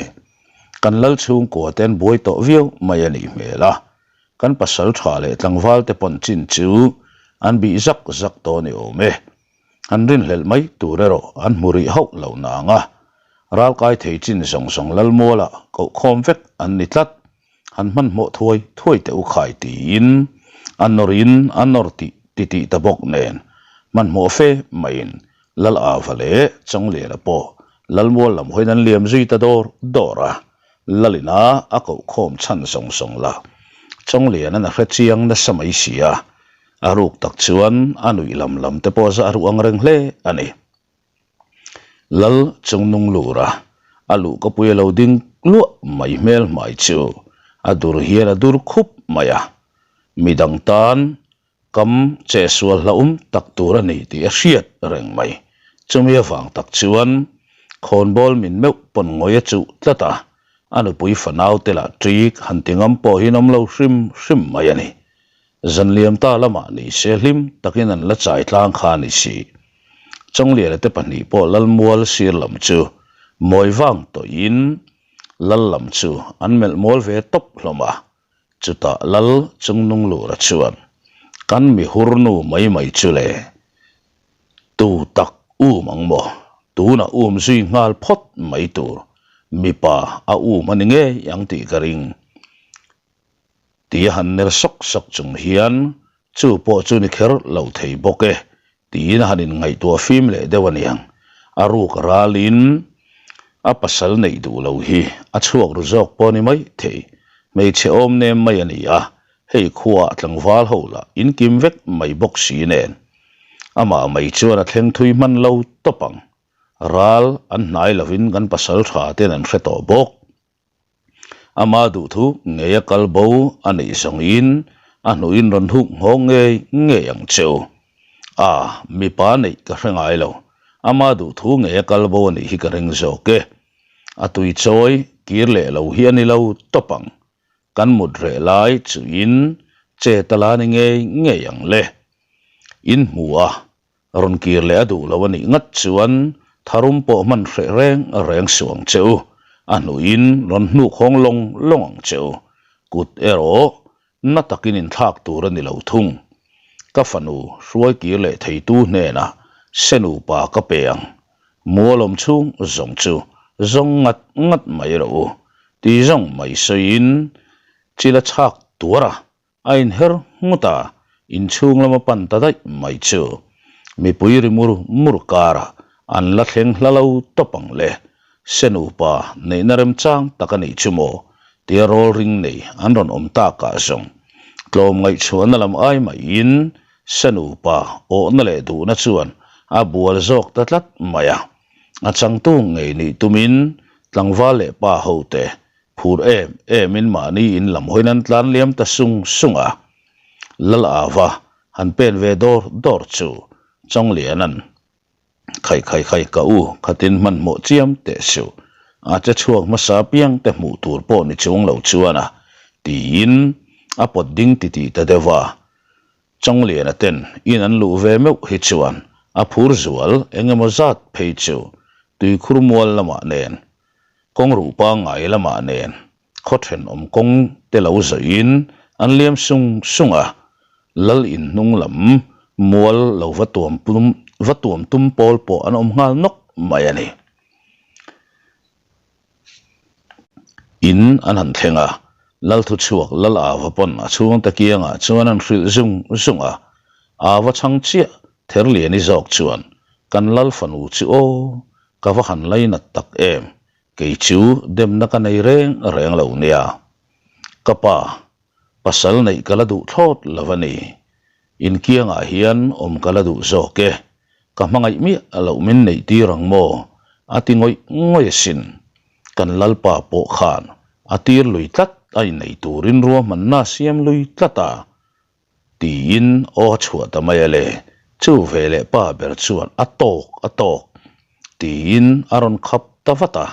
Kan lal chhungkua te an buai tawh viau mai a nih hmel a, kan pasal tha leh tlangval te pawn chin chu an bih zak zak tawh a ni awm e. An rinhlelh mai tur erawh an hmu rih hauh lo nang a, ralkai thei chin zawng zawng lalmualah kohkhawm vek an ni tlat. Han hmanhmawh thuai thuai teh u khai tiin a nawrin a nawr tih ti tih ta bawk nen hmanhmawh fe maiin Lal Ava leh Chawngliana pawh Lalmual lam hawiin an liam zui ta dawr dawr a, Lalina a kohkhawm chhan zawng zawng la Chawngliana'n a hre chiang nasa mai si a, a ruk tak chuan a nuih lam lam te pawh zah ruh ang reng hle a ni. Lal chungnung lura a luhkapui a lo ding luah mai hmel hmai chu a dur hian a dur khup mai a, midang tan kam che sual hlauhawm tak tur a ni tih a hriat reng mai. Chumi avang tak chuan khawnbawl min meuh pawn ngawi a chuh tlat a, a nupui fanau te lah ṭik han ti ngam pawh hi an awm lo hrim hrim mai a ni. Zanliam ta lamah ni se hlim takin an la chai tlang kha a ni si. Chawngliana te pahnih pawh Lalmual sir lam chu mawi vang tawhin Lal lam chu an melh mawl ve tawp hlawm a, chutah Lal Chungnunglura chuan kan mi hur nu mai mai chu le tu tak um ang maw? Tunah um zui nghal phawt mai tur mipa a um a ni ngei ang tih ka ring. Tia han ner sawk sawk chung hian chu pawh chu ni kher lo thei bawk e tiin a han inngaihtuah fim leh deuh a niang. A ruk ralin a pasal neih duh lo hi a chhuak ru zawk pawh a ni mai thei. Hmeichhe awm nem mai a ni a, hei khuaah tlangval ho lah inkim vek mai bawk si nen. Amah mai chuan a thleng thui hman lo tawp ang. Ral an hnai lovin kan pasal tha ten an hre tawh bawk. Ama duhthu ngei a kal bo a neih zawngin a hnuin rawn huk nghawng ngei ngei ang che u. A, mipa neih ka hre ngai lo. Ama duhthu ngei a kal bo a nih hi ka ring zawk e. A tui chawi kir leh lo hi a ni lo tawp ang. Kan mut reh lai chuin che ta la ni ngei ngei ang le. In hmu a, Rawn kir leh a duh lo a nih ngat chuan tharum pawh hman hreh reng reng suh ang che u, a hnuin rawn hnuk hawng lawng lawng ang che u. Kut erawh na takin inthlak tur a ni lo thung. Ka fanu hruai kir leh theitu hnenah senupa ka pe ang. Mualawm chhung zawng chu zawng ngat ngat mai rawh u, ti zawng mai sawiin chil a chhak tuar a. A inher nghut a, inchhung lama pan ta daih mai chu mipui ri mur mur karah an la thleng hla lo tawp ang le. Se nupa neihna remchang tak a nih chu maw? tia rawl ring nei an rawn awm takah zawng tlawm ngaihchhuahna lam ai maiin se nupa awhna leh duhna chuan a bual zawk ta tlat mai a. A changtu ngei nih tumin tlangval leh pa hote Phur em em in mahni in lam hawiin an tlan liam ta sung sung a. Lal Ava han pen ve dawr dawr chu Chawngliana'n, Khai khai khai ka u, khatin hmanhmawh chiam teh suh, a che chhuak hmasa piang te hmuh tur pawh ni chung lo chuan a, tiin a pawt ding titih ta deuh a. Chawngliana ten in an luh ve meuh hi chuan a phur zual eng emaw zat phei chu tuikhur mual lamah nen, kawng ruh pangngai lamah nen khaw thenawm kawng te lo zawhin an liam sung sung a, lal in hnung lam mual lo va tuam va tuam tum pawl pawh an awm nghal nawk mai a ni. In an han thleng a, lal thuchhuak lal Ava pawn a chhungte kiangah chuan an hrilh zung zung a, Ava chhang chiah Therliani zawk chuan kan lal fanu chu aw, ka va han lainat tak em, Kei chu demna ka nei reng reng lo nia. Ka pa, pasal neih ka la duh thlawt lo a ni. Inkiangah hian awm ka la duh zawk e. Ka hmangaih miah loh min neih tir ang maw? A ti ngawih ngawih asin. Kan Lalpa pawh khan a tir lui tlat a innei turin ruahmanna a siam lui tlat a. Tiin aw a chhuah ta mai a le, chu veleh pa ber chuan a tawk a tawk tiin a rawn khap ta vat a.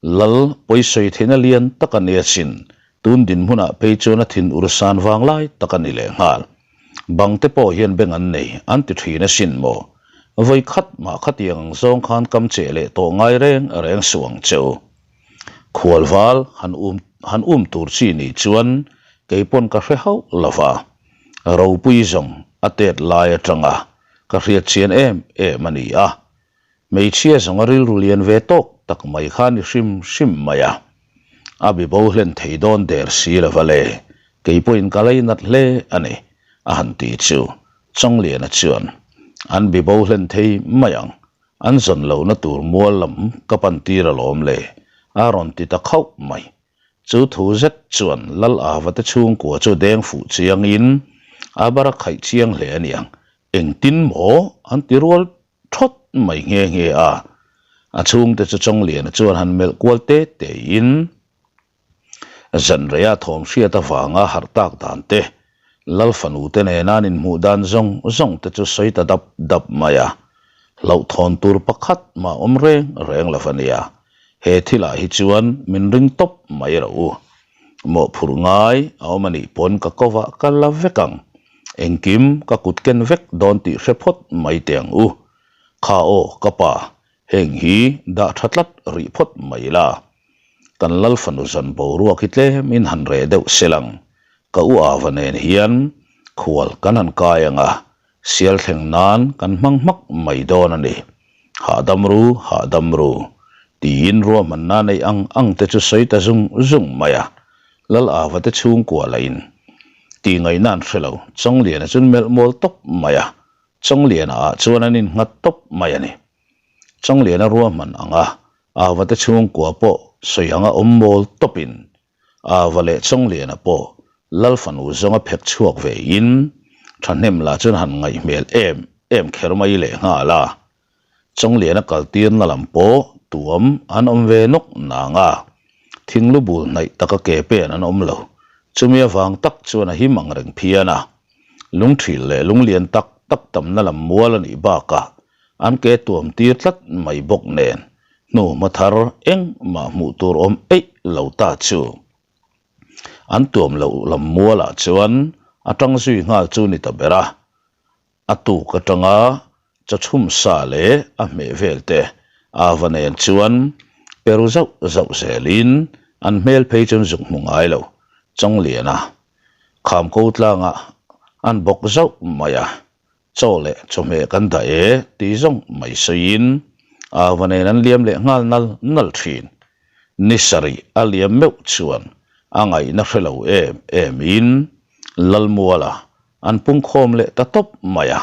Lal pawisawi theihna lian tak a ni asin, tun dinhmunah phei chuan a thin ur san vang lai tak a ni lehnghal. Bang te pawh hian beng an nei an ti thin asin maw? Vawi khat mah khatiang ang zawng khan kam cheh leh tawh ngai reng reng suh ang che u. Khualval han um han um tur chi nih chuan kei pawn ka hre hauh lo va, ropui zawng a tet lai atanga ka hriat chian em em a ni a. Hmeichhia zawng a rilru lian ve tawk tak mai kha ni hrim hrim mai a. A bibo hlen thei dawn der si lo va le, kei pawhin ka leinat hle a ni, a han ti chu Chawngliana chuan an bibo hlen thei mai ang An zawn lohna tur mual lam ka pan tir alawm le, a rawn ti ta khauh mai. Chu thu zet chuan Lal Ava te chhungkua chu deng fuh chiangin a bar a khaih chiang hle a niang, engtin maw an ti rual thawt mai nghe nghe a. A chhungte chu Chawngliana chuan han melh kual te tein, Zanreia thawm hriat avanga harh tak dan te, Lal fanu te nena an inhmuh dan zawng zawng te chu sawi ta dap dap mai a. Hlauhthawn tur pakhat mah awm reng reng lo a nia. He thilah hi chuan min ring tawp mai rawh u. Mawhphurh ngai a awm a nih pawn ka kovah ka la vek ang. Engkim ka kut ken vek dawn tih hre phawt mai teh ang u. Kha aw ka pa, heng hi dah tha tlat rih phawt mai la. Kan lal fanu zan boruak hi tlemin han reh deuh se lang. Ka u Ava nen hian khual kan han kai ang a, sial thleng nan kan hmang hmak mai dawn a ni. Hahdam ru, hahdam ru, tiin ruahmanna neih ang ang te chu sawi ta zung zung mai a. Lal Ava te chhungkua lahin tihngaihna an hre lo, Chawngliana chu an melh mawl tawp mai a, Chawngliana ah chuan an innghat tawp mai a ni. Chawngliana ruahman ang a, Ava te chhungkua pawh sawi anga awm mawl tawpin Ava leh Chawngliana pawh Lal fanu zawnga phek chhuak ve in thahnem lah chuan han ngaih hmel em em kher mai leh nghal a. Chawngliana kal tirna lam pawh tuam an awm ve nawk nang a, thinglu bul hnaih taka ke pen an awm lo. Chumi avang tak chuan a him ang reng phian a. Lungthil leh lunglian tak tak tamna lam mual a nih bakah An ke tuam tir tlat mai bawk nen hnu hma thar engmah hmuh tur awm eih lo ta chu. An tuam loh lam mualah chuan a tang zui nghal chu ni ta ber a. A tuk atanga chawchhum sa leh a hmeh vel te Ava nen chuan peru zauh zauh zelin an hmel phei chuan zuk hmu ngai lo Chawngliana Khamko tlangah an bawk zauh mai a. Chaw leh chawhmeh kan dah e tih zawng mai sawiin Ava nen an liam leh nghal nal nal thin. Ni sarih a liam meuh chuan a ngaihna hre lo em em in Lalmuala an pungkhawm leh ta tawp mai a.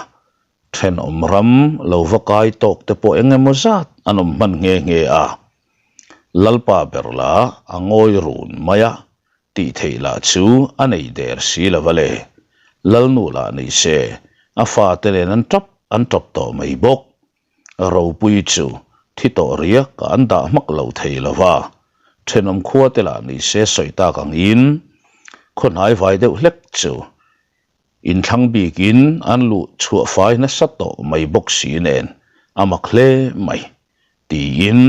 Thenawm ram lo va kai tawk te pawh eng emaw zat an awm hman nghe nghe a. Lalpa ber la a ngawi run mai a, Tih theih lah chu a nei der si lo va le. Lalnu lah ni se, a fate nen an tap an tap tawh mai bawk. Ropui chu thi tawh riak an dah hmak lo thei lo va, thenawm khua te lah ni se sawi tak angin khaw hnai vai deuh hlek chu inthlang bikin an luh chhuah fai nasa tawh mai bawk si nen a mak hle mai. Tiin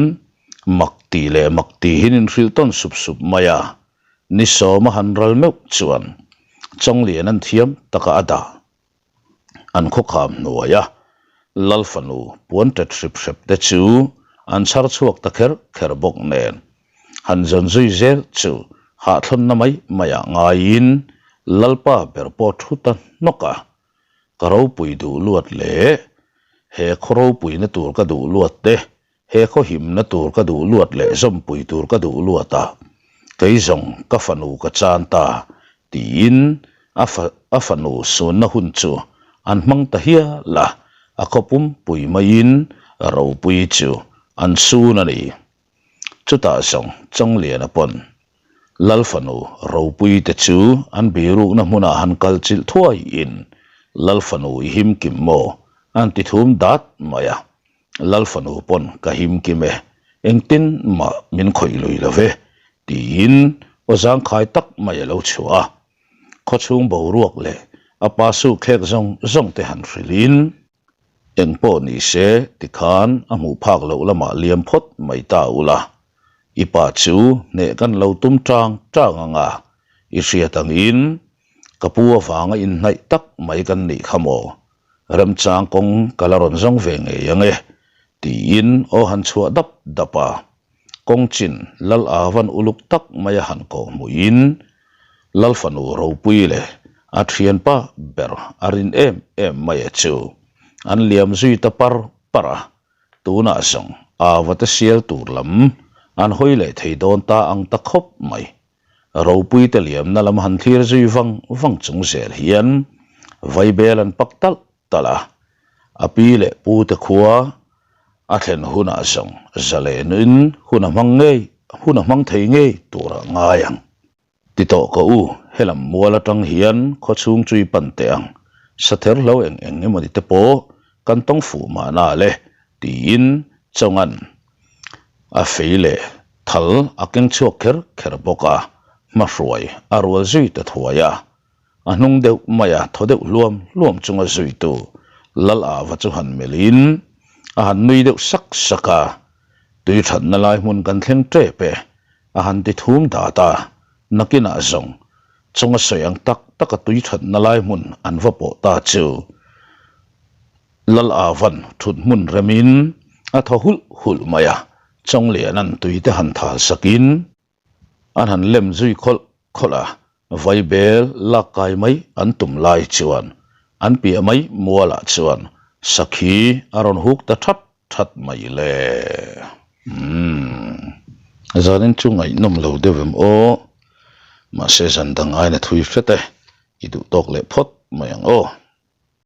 mak tih leh mak tihin inhrilh tawn sup sup mai a, ni sawma han ral meuh chuan Chawnglian an thiam taka a dah. An khawkham hnuaia Lal fanu puan ṭet hrip hrep te chu an chhar chhuak ta kher kher bawk nen, han zawn zui zel chu hahthlawnna mai maiah ngaiin Lalpa ber pawh thu ta hnawk a, ka ropui duh luat leh he khaw ropuina tur ka duh luat te He khaw himna tur ka duh luat leh zawmpui tur ka duh luat a, kei zawng ka fanu ka chan ta, tiin a fa a fanu sunna hun chu an hmang ta hial a, a khaw pumpui maiin ropui chu an sun a ni. Chutah zawng Chawngliana pawn Lal fanu ropui te chu an birukna hmunah han kal chilh thuaiin Lal fanu i him kim maw an ti thum dat mai a. Lal fanu pawn ka him kim e, engtin mah min khawih lui lo ve, tiin aw zangkhai tak mai a lo chhuah a. Khawchhung boruak leh a pa suk thlek zawng zawng te han hrilhin, Eng pawh ni se tikhan a hmuh phak loh lamah liam phawt mai ta ula, i pa chu hneh kan lo tum tang tang ang a, i hriat angin ka pu avanga inhnaih tak mai kan nih kha maw? Remchang kawng ka la rawn zawng ve ngei ang e, tiin aw han chhuah dap dap a. Kawng chin Lal Avan uluk tak mai a han kawh hmuhin Lal fanu ropui leh a thianpa ber a rin em em mai a chu an liam zui ta par par a. Tunah zawng Ava te sial tur lam an hawi leh thei dawn ta ang ta khawp mai. Ropuite liamna lam han thlir zui vang vang chung zel hian vaibel an pak talh talh a, a pi leh pu te khua a thlen hunah zawng zalenin hun a hmang ngei hun a hmang thei ngei turah ngai ang. Ti tawh ka u, helam mual atang hian khawchhung chui pan teh ang, sather hlo eng eng emawni te pawh kan tawng fuh mahna le tiin Chawngan a fei leh thal a keng chhuak kher kher bawk a, hmahruai a rual zui ta thuai a. A hnung deuh maia thaw deuh hluam hluam chunga zuitu Lal Ava chu han melhin a han nui deuh sak sak a, Tui thatna lai hmun kan thleng tep e, a han ti thum dat a, nakinah zawng chunga sawi ang tak taka tui thatna lai hmun an va pawh ta chu. Lal Avan thut hmun remin a thaw hulh hulh mai a, Chawngliana'n tuite han thal sakin an han lem zui khawlh khawlh a, vaibel lak kai mai an tum lai chuan an piah mai mualah chuan sakhi a rawn huk ta that that mai le. Umm. Zanin chu ngaihnawm lo deuh em aw. Mahse zan dang aina thui hret e, i duh tawk leh phawt mai ang aw.